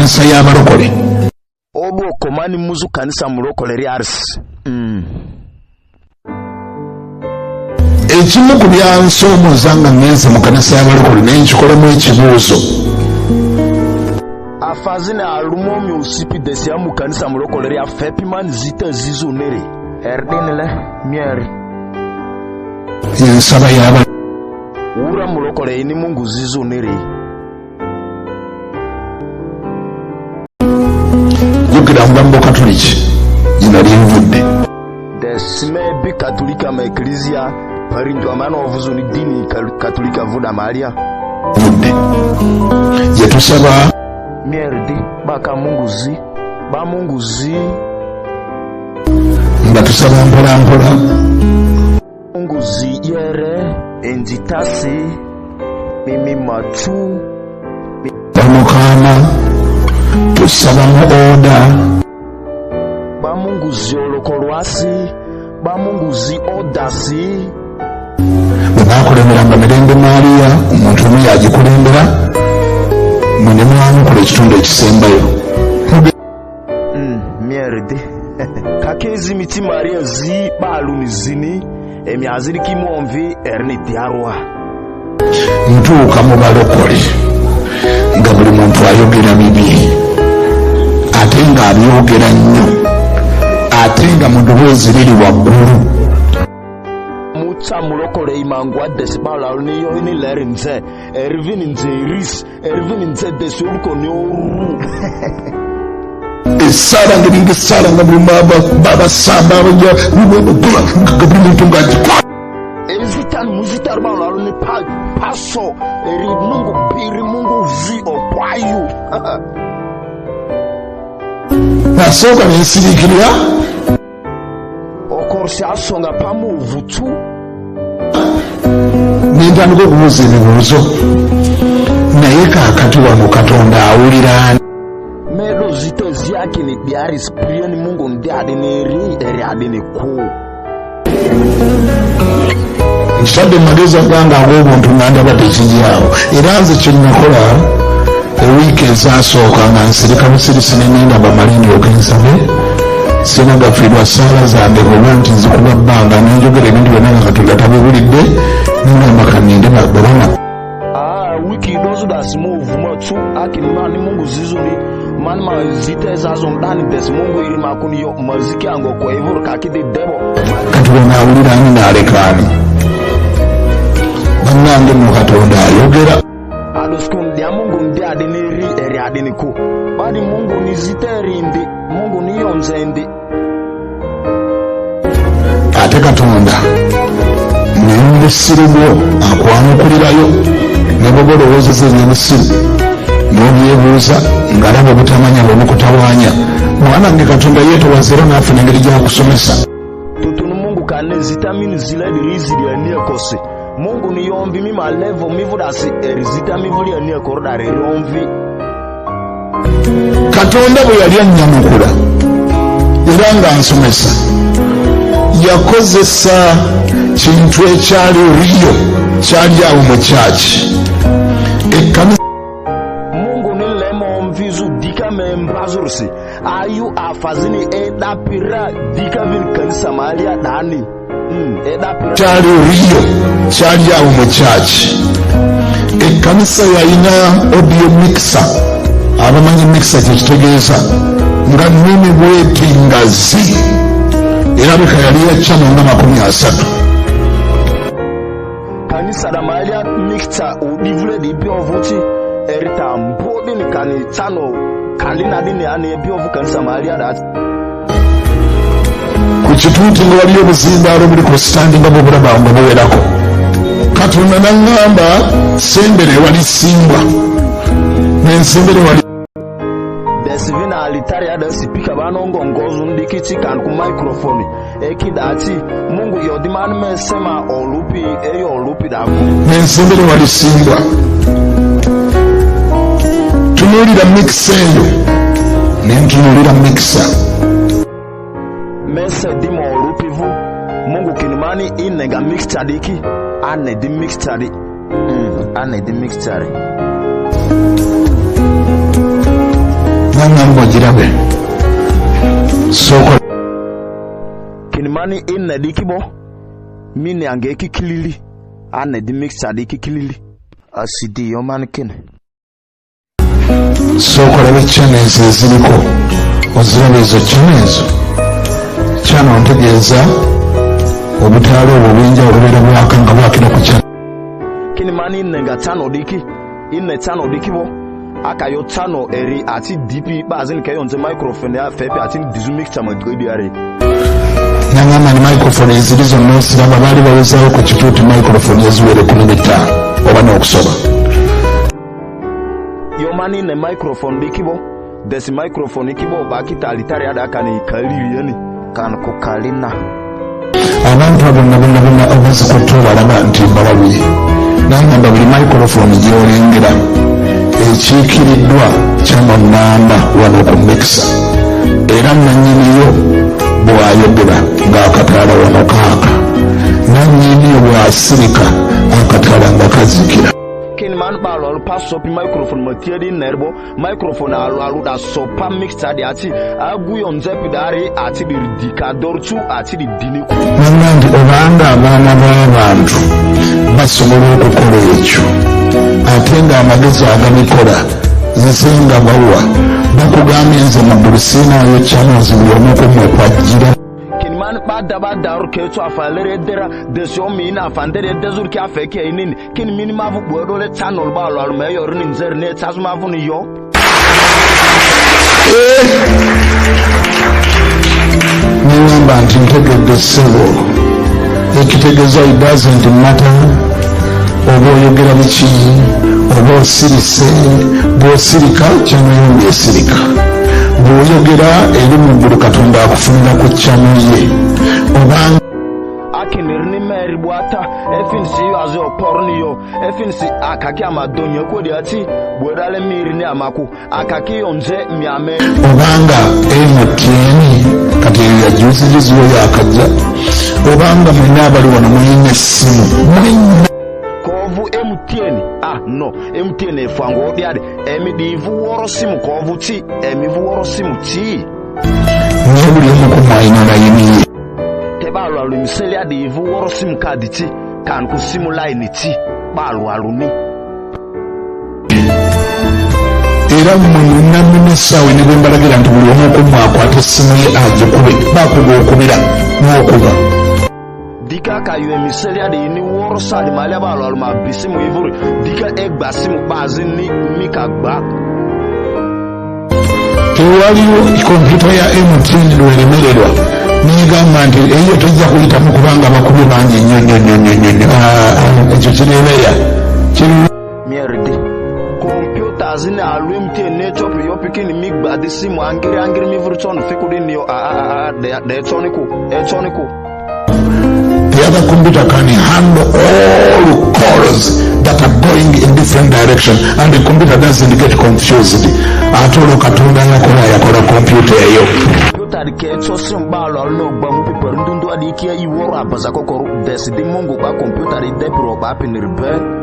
kanisa y'abalokole. Olwokomani muzu kanisa mulokole lyarisi. Ekimu ku byansoomoza nga ngenze mu kanisa y'abalokole naye nkikolamu ekibuuzo. Afazine alumomi usipi desi amu kanisa mulokole lya fepimani zite zizunere erdinile mieri. Ensaba y'aba Ura mulokole ini Mungu zizunere. Jjukira nva mu Bukatuliki gye nali nvudde. Desime bi katolika ma eklezia parindu amano ovuzu ni dini katolika vuda malia. Nvudde. Gye tusaba Mierdi baka Mungu zi ba Mungu zi nga tusaba mpola mpola. Mungu zi yere enzitasi mimi matu Bamukaama tusaba mu oda. Ba Mungu zi olokolwasi ba Mungu zi odasi. Bwe baakulemberanga Mirembe Maria, omuntu omu yagikulembera, mwe ne mwanukula ekitundu ekisembayo. Mierdi kakezi miti Maria zi baluni zini emyaziriki mwomvi erni diarwa. Ntuuka mu balokole nga buli muntu ayogera bibi, ate ng'abyogera nnyo, ate nga mu ddoboozi liri waggulu. Mutsa mulokole imangwa desibala niyo ni leri nze erivini nze iris erivini nze desi oluko ni oru. Essaala nga eringa essaala nga buli babasamba nga buli muntu ng'agikwa. Erizitani muzitari balalo ni paso eri Mungu biri Mungu zi okwayu. Nasooka ne nsiriikirira. Okorsi asonga pamuvutu. Ne ntandika okubuuza ebibuuzo. Naye kaakati wano Katonda awulira ani? Medo zite ziaki ni diari sprieni Mungu ndi adineri eri adiniku. Nkitadde mu magezi agange ag'obuntu nga ndaba tekijaawo. Era nze kye nakola ewiiki ezasooka nga nsirika busirisi ne ngenda bamale ndyoke nsabe. Sirina gafiirwa ssaala zange kuba nti nzikuba bbanga ne njogera ebintu byonna nga Katonda tabiwulidde, ne ngamba kanninde babona. Wiki dozu da simu vuma tu akini mani Mungu zizuni mani ma zite zazo ndani desi Mungu iri makuni yo maziki ango kwa ivuru kakidi debo. Kati wano awulira ani n'aleka ani? Bannange nno Katonda ayogera. Aduskun dia Mungu ndi adiniri eri adiniku. Badi Mungu ni zite rindi, Mungu ni yonzendi. Ate Katonda naye mu busiru bwo akwanukulirayo ne bw'oba olowoozezza ebyobusiru n'obyebuuza ng'alaba obutamanya bwe bukutawaanya. Mwana wange Katonda yeetowaza era n'afuna engeri gy'akusomesa. Tutunu Mungu kane zitamini zile dirizi lya niekose. Mungu ni yombi mi malevo mivudasi eri zitamivu lya niekorodare yombi. Katonda bwe yali annyanukula era ng'ansomesa yakozesa kintu ekyali riyo kyali awo mu kyaki ekkanisa. Mungu ni lemo mvizu dika membazursi ayu afazini edapira dika vin kanisa malia dani. Edapira kyali riyo kyali awo mu kyaki ekkanisa yalina audio mixer. Abamanyi mixer kyekitegeeza nga nnene bweti ngazi erabika yali ya channel nga 30. Kanisa da malia mixer odivule di biovuti erita mbodi ni kani channel kalina dini ani ebiovu kanisa malia da. Ku kituuti nga waliyo obuzindaalo buli ku sitandi nga bw'obulaba nga buwerako. Katonda n'aŋŋamba sembere wali simbwa. Ne nsembere wali Desivina alitari ada sipika banongo ngozu ndikiti kan ku microphone ekidati Mungu yodimani mesema olupi eyo olupi da. Ne nsembere wali simbwa. Tunuulira mixer eyo. Ne ntunuulira mixer. Mese dimo olupivu Mungu kinimani inenga mixture diki ane di mixture di. Ane di mixture. Mani inne dikibo mini ange kikilili ane di mixer di kikilili asidi yo man kene. Sooka olabe channels eziriko, oziraba ezo channels? Channel ntegeeza obutaala obwo obwenjawulo bubeera bwaka nga bwakira ku channel. Kini mani inne nga channel diki inne channel dikibo akayo channel eri ati dp bazin kayonze microphone ya fepe ati dizu mixer magodi are. Nagamba ni microphone eziri zonna osiraba? Baali bawezaawo ku kituuti microphone eziwera 15 oba n'okusoba. Yo mani ne microphone dikibo desi microphone ikibo bakita alitari ada kani kaliri yani kan ko kalina. Abantu abo bonna bonna bonna obazikutte obalaba nti mbalabuye. Nagamba buli microphone gy'olengera ekiikiriddwa channel namba wano ku mixer, era nanyiniyo bw'ayogera ng'akataala wano kaaka, nanyiniyo bw'asirika akataala nga kazikira. Kini man ba alu pa sopi microphone matieri nerbo microphone alu alu da sopa mixer di ati agu yo nzepi dari ati di dikador tu ati di diniku. Nanga nti obanga abaana b'abantu basobola okukola ekyo, ate ng'amagezi agabikola nze nga bawa bakugambye nze mu ggulu siinaayo channels buli omu kumwe kwajjira. Kini man ba daba daru ke tu afa lere dera desi o mi na afa ndere dezur ki afa ke inin kini mini mavu bwedole channel ba alu alu me yor ni nzer ne chazu mavu ni yo. Neŋŋamba nti ntegedde ssebo, ekitegeeza it doesn't matter oba oyogera biki oba osirise, bw'osirika channel yo esirika, bw'oyogera eri mu ggulu Katonda akufunira ku channel ye obanga Akinir ni meri bwata efinsi yo azo porni yo efinsi akaki amadonye kodi ati bwedale miri ni amaku akaki yonze miame. Obanga MTN kati eyo yajuzijuziyo yakajja, obanga mwenna abali wano mulina essimu mulina. Kovu MTN ah no MTN efango odyade emidivu woro simu kovu ti emivu woro simu ti. Naye buli omu ku mmwe alina layini ye. Tebalwalu miseli adi ivu woro simu kadi ti kan ku simu line ti balwalu ni. Era mmwe mwenna mwenna essaawa ne bwe mbalagira nti buli omu ku mmwe akwate essimu ye agikube, bakuga okubira n'okuba. Dika kayo emiseli adi ni woro sali mali abalwalu ma bisimu ivuri dika egba simu bazi ni mika gba. Tewaliwo kompyuta ya MTN lweremererwa negamba nti eyo tojja kuyitamu kubanga bakubye bangi nnyo nnyo nnyo nnyo nnyo nnyo. Ekyo kirebeya kiri. Mierdi kompyuta zini alu MTN ne chopri yo pikini migba di simu angiri angiri mivuri tonu fikudi ni yo a a a a de de toniku e toniku. The other computer can handle all calls that are going in different direction and the computer doesn't get confused. Ate olwo Katonda yakola yakola kompyuta eyo. Kompyuta di ke tso simu ba alu alu no gba mu piperu ndundu adi ikie iworo abaza kokoru desi di mungu ba kompyuta di depiro ba piniri be.